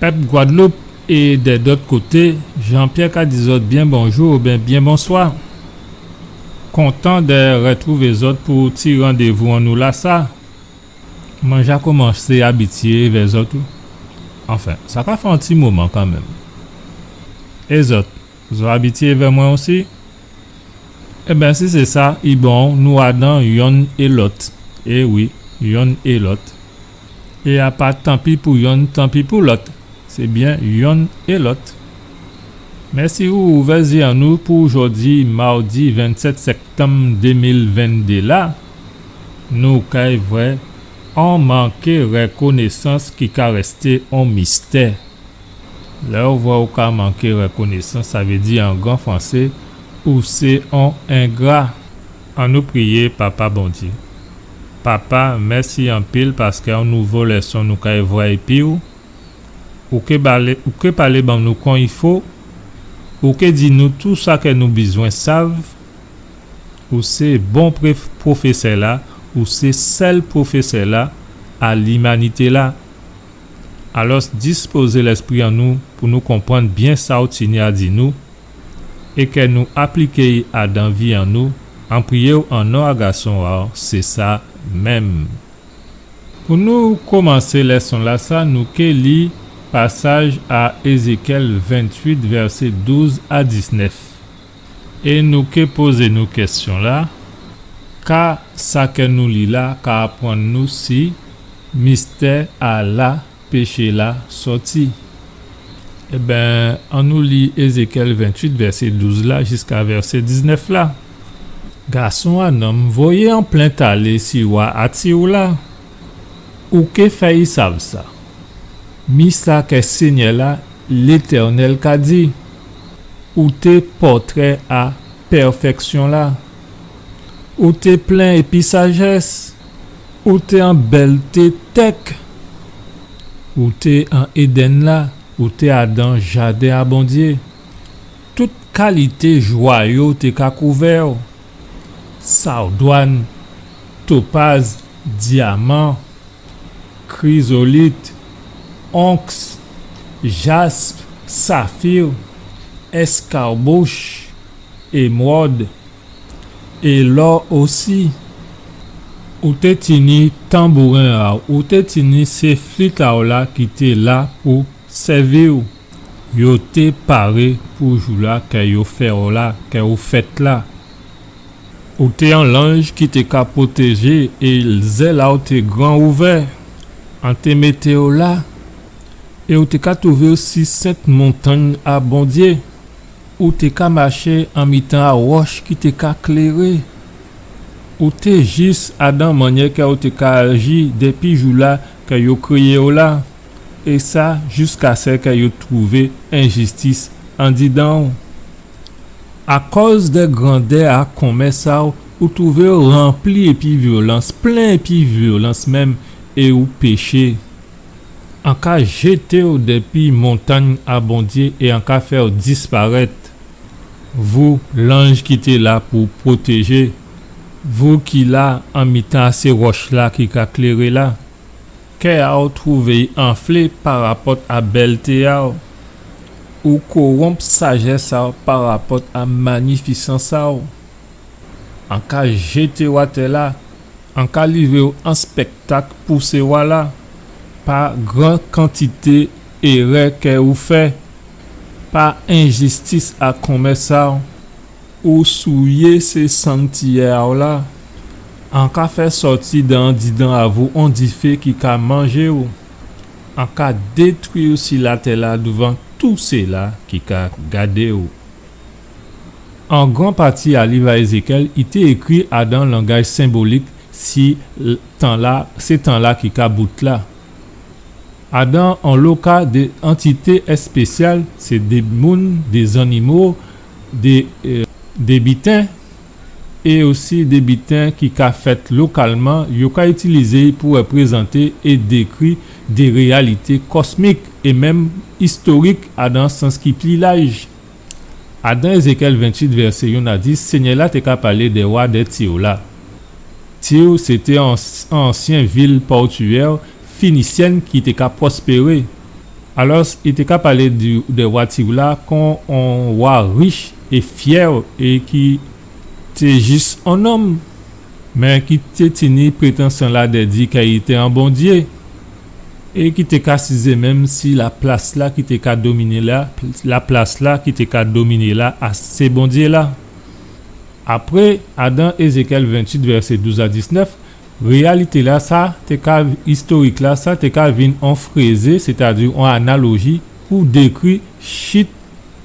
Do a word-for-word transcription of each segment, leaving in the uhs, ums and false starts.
Pèp Gwadloup é dè dòt koté, Jean-Pierre ka di zòt byen bonjou oubyen byen bonswa. Kontan dè rètwouvé zòt pou ti randévou an nou lasa. Mwen ja komansé abityé vè zòt ou. Anfen, sa ka fè on ti moman kanmenm. É zòt, zò abityé vè mwen osi? Ében, si sé sa, i bon, nou adan yonn é lòt. É wi, yonn é lòt. É a pa tanpi pou yonn, tanpi pou lòt. Sé byen yonn é lòt. Mèsi ou ouvè zyé an nou pou jòdi, mawdi vennsèt sèktanm dé mil venndé la. Nou kay vwè on manké rèkonésans ki ka rèsté on mistè. Lè ou vwè ou ka manké rèkonésans, sa vé di an gran fransé, ou sé on engra. Annou priyé Papa Bondyé. Papa, mèsi anpil paskè on nouvo lèson nou kay vwè épi ou. Ou ké balé, ou ké palé ban nou kon i fo. Ou ké di nou tou sa kè nou bizwen sav. Ou sé bon pré-, pwofésè-la, ou sé sèl pwofésè-la a limanité-la. Alòs, dispozé lèspri an nou pou nou konprann byen sa ou tini a di nou, é kè nou apliké-y adan vi an nou, an priyé-w an non a Gason a-w, sé sa menm. Pou nou komansé lèson-lasa, nou ké li pasaj a Ézékyèl ventuit, vèsé douz a diznèf. É nou ké pozé nou kèsyon-la, ka sa kè nou li la ka aprann nou si mistè a la péché-la sòti? Ében, annou li Ézékyèl ventuit, vèsé douz la jiska vèsé diznèf la. Gason a nonm, voyé on plent alé si wa a Tir la. Ou ké fè-y sav sa. Mi sa kè Sényè-la, Létènèl, ka di: Ou té pòtrè a pèfèksyon-la. Ou té plen épi sajès. Ou té an bèlté tèk. Ou té an Éden-la. Ou té adan jaden a Bondyé. Tout kalité jwayo té ka kouvè-w: sawdwàn, topaz, dyaman, krizolit, onks, jasp, safir, èskawbouch, émwòd, é lò osi. Ou té tini tanbouren a-w, ou té tini sé flit a-w la ki té la pou sèvi-w. Yo té paré pou jou-la kè yo fè-w la, kè ou fèt la. Ou té on lanj ki té ka pwotéjé, é zèl a-w té gran ouvè. An té mété-w la, é ou té ka twouvé-w si sent montangn a Bondyé. Ou té ka maché an mitan a wòch ki té ka kléré. Ou té jis adan mannyè kè ou té ka aji dépi jou-la kè yo kréyé-w la, é sa jiskaskè yo twouvé enjistis andidan-w. Akòz dè grandè a konmès a-w, ou twouvé-w ranpli épi vyolans, plen épi vyolans menm, é ou péché. An ka jété-w dépi montangn a Bondyé é an ka fè-w disparèt. Vou, lanj ki té la pou pwotéjé, vou ki la an mitan a sé wòch-la ki ka kléré la, kè a-w twouvé-y anflé parapòt a bèlté a-w. Ou kowonp sajès a-w parapòt a manifisans a-w. An ka jété-w atè la, an ka livré-w an spèktak pou sé wa-la, pa gran kantité érè kè ou fè, pa enjistis a konmès a-w, ou souyé sé sanktiyè a-w la, an ka fè sòti dan andidan a vou on difé ki ka manjé-w, an ka détwi-w si latè-la douvan tou séla ki ka gadé-w. On gran pati a liv a Ézékyèl, i té ékri adan langaj senbolik si l-, tan-la, sé tan-la ki ka bout la. Adan onlo ka, dé antité èspésyal, sé dé moun, dé zannimo, dé, euh, dé biten, é osi dé biten ki ka fèt lokalman, yo ka itilizé pou réprézanté é dékri dé réyalité kòsmik é menm istorik adan sans ki pli laj. Adan Ézékyèl ventuit vèsé yonn a dis, Sényè-la té ka palé dè wa dè Tir la. Tir, sété an-, ansyen vil pòtiyè finisyèn ki té ka pwospéré. Alòs, i té ka palé di, dè wa Tir-la kon on wa rich é fyè é ki té jis on nonm, mé ki té tini prétansyon-la dè di kè i té on bondyé, é ki té ka sizé menm si laplas-la ki té ka dominé la, laplas-la ki té ka dominé la a sé bondyé-la. Apré, adan Ézékyèl venntuit, vèsé douz a diznèf, réyalité-lasa té ka, istorik-lasa té ka vin on frézé, sétadi on analoji pou dékri chit,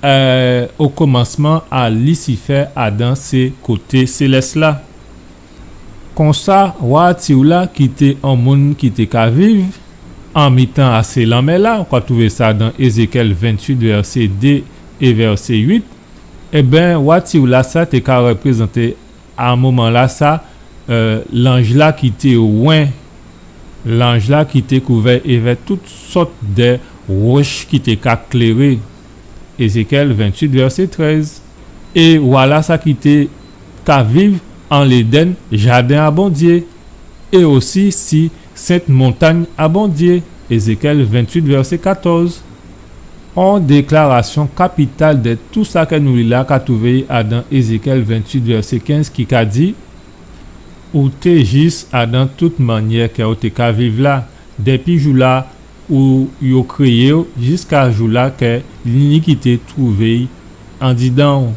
euh, o komansman a Lisifè adan sé koté sélès-la. Konsa, wa Tir-la ki té on moun ki té ka viv an mitan a sé lanmè-la, ou ka twouvé sa dan Ézékyèl venntuit, vèsé dé é vèsé uit, ében, wa Tir-lasa té ka réprézanté a moman-lasa, euh, lanj-la ki té wen, lanj-la ki té kouvè èvè tout sòt dè woch ki té ka kléré. Ézékyèl venntuit, vèsé trèz. É wa-lasa ki té ka viv an Léden, jaden a Bondyé, é osi si sent montangn a Bondyé, Ézékyèl venntuit, vèsé katòz. On déklarasyon kapital dè tou sa kè nou li la ka twouvé adan Ézékyèl venntuit, vèsé kenz, ki ka di, ou té jis adan tout mannyè kè ou té ka viv la, dépi jou-la ou yo kréyé'w jiska jou-la kè linikité twouvé'y andidan'w.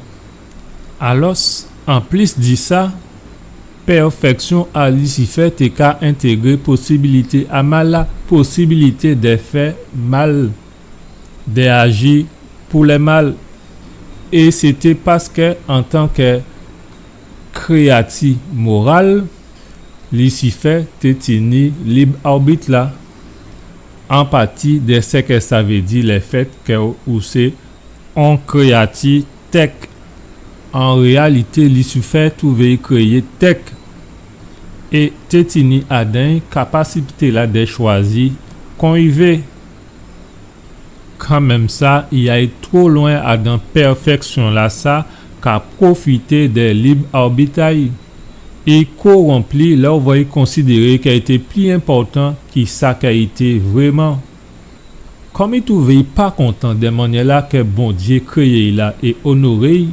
Alòs, anplis di sa, pèfèksyon a Lisifè té ka entégré posibilité a mal la, posibilité dè fè mal, dè aji pou lè mal. É sé té paskè, antan kè kréyati moral, Lisifè té tini lib arbit-la, an pati dè sè kè sa vé di lèfèt kè ou sé on kréyati tèk. An réyalité, Lisifè twouvé'y kréyé tèk, é té tini adan'y kapasité-la dè chwazi kon i vé. Kanmenm sa, i ay two lwen adan pèfèksyon-lasa ka pwofité dè lib arbit a'y. I kowonp li lè ou vwè i konsidéré kè i té pli enpòtan ki sa kè i té vréman. Kòm i twouvé i pa kontan dè mannyè-la kè Bondyé kréyé'y la é onoré'y,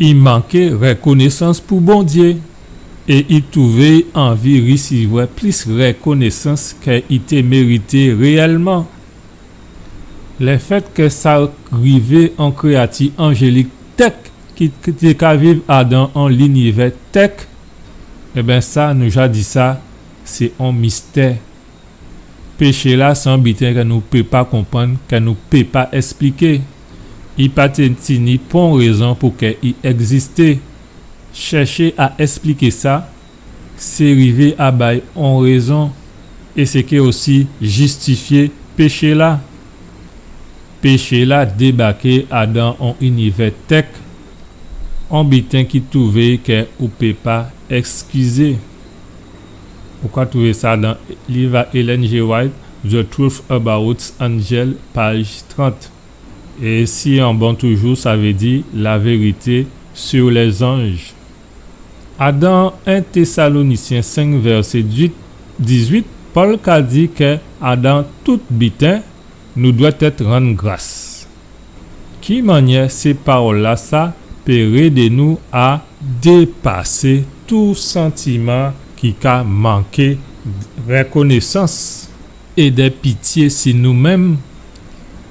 i manké rèkonésans pou Bondyé, é i twouvé anvi risivwè plis rèkonésans kè i té mérité réyèlman. Lèfèt kè sa rivé on kréyati anjélik tèk ki, ki té ka viv adan on linivè tèk, ében sa, nou ja di sa, sé on mistè. Péché-la sé on biten kè nou pé pa konprann, kè nou pé pa èspliké. I pa té tini pon rézon pou kè i ègzisté. Chèché a èspliké sa, sé rivé a bay on rézon, é sé ké osi jistifyé péché-la. Péché-la débaké adan on inivè tèk, on biten ki twouvé kè ou pé pa èskizé. Ou ka twouvé sa dan liv a Ellen G. White, The Truth About Angel, paj trant. É si an bon toujou, sa vé di La vérité sur les anges. Adan en Tésalonisyen senk, vèsé dizuit, Pòl ka di kè adan tout biten, nou dwèt èt rann gras. Ki mannyè sé pawòl-lasa pé rédé nou a dépasé tout santiman ki ka manké rèkonésans é dè pityé si nou menm,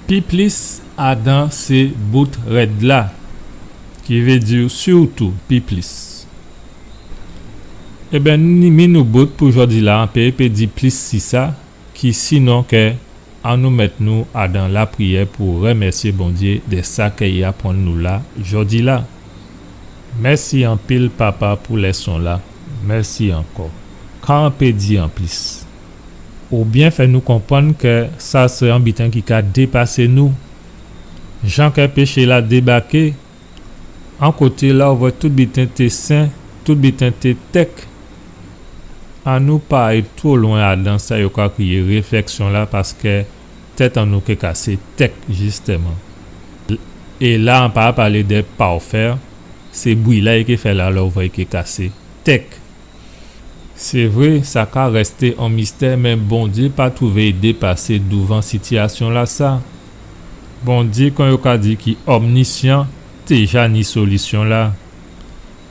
pi plis adan sé bout rèd-la, ki vé di sirtou pi plis. Ében, ni mi nou bout pou jòdi-la, an pé, pé di plis si sa, ki sinon kè annou mèt nou adan lapriyè pou rèmèsyé Bondyé dè sa kè i aprann nou la jòdi-la. Mèsi anpil, Papa, pou lèson-la. Mèsi ankò. Ka an pé di anplis? Ou byen fè nou konprann kè sa sé on biten ki ka dépasé nou. Jan kè péché-la débaké, on koté la ou vwè tout biten té sen, tout biten té tèk. Annou pa ay two lwen adan sa yo ka kriyé réflèksyon-la, paskè tèt an nou ké kasé tèk, jistèman. É la, an pa palé dè pafè, sé bwi-la i ké fè la, lè ou vwè i ké kasé tèk. Sé vré, sa ka rèsté on mistè, mé Bondyé pa twouvé i dépasé douvan sitiyasyon-lasa. Bondyé, kon yo ka di, ki omnisyan, té ja ni solisyon-la.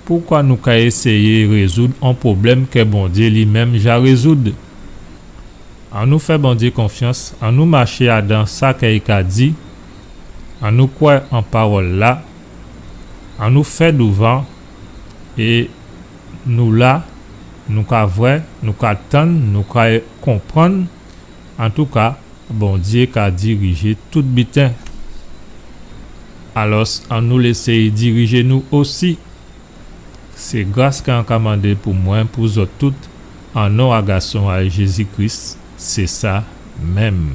Poukwa nou ka éséyé rézoud on pwoblèm kè Bondyé li menm ja rézoud? Annou fè Bondyé konfyans, annou maché adan sa kè i ka di, annou kwè an pawòl-la, annou fè douvan, é nou la, nou ka vwè, nou ka tann, nou ka konprann. Antouka, Bondyé ka dirijé tout biten. Alòs, annou lésé i dirijé nou osi. Sé gras kè an ka mandé pou mwen, pou zòt tout, an non a Gason a-y, Jézi Kris, sé sa menm.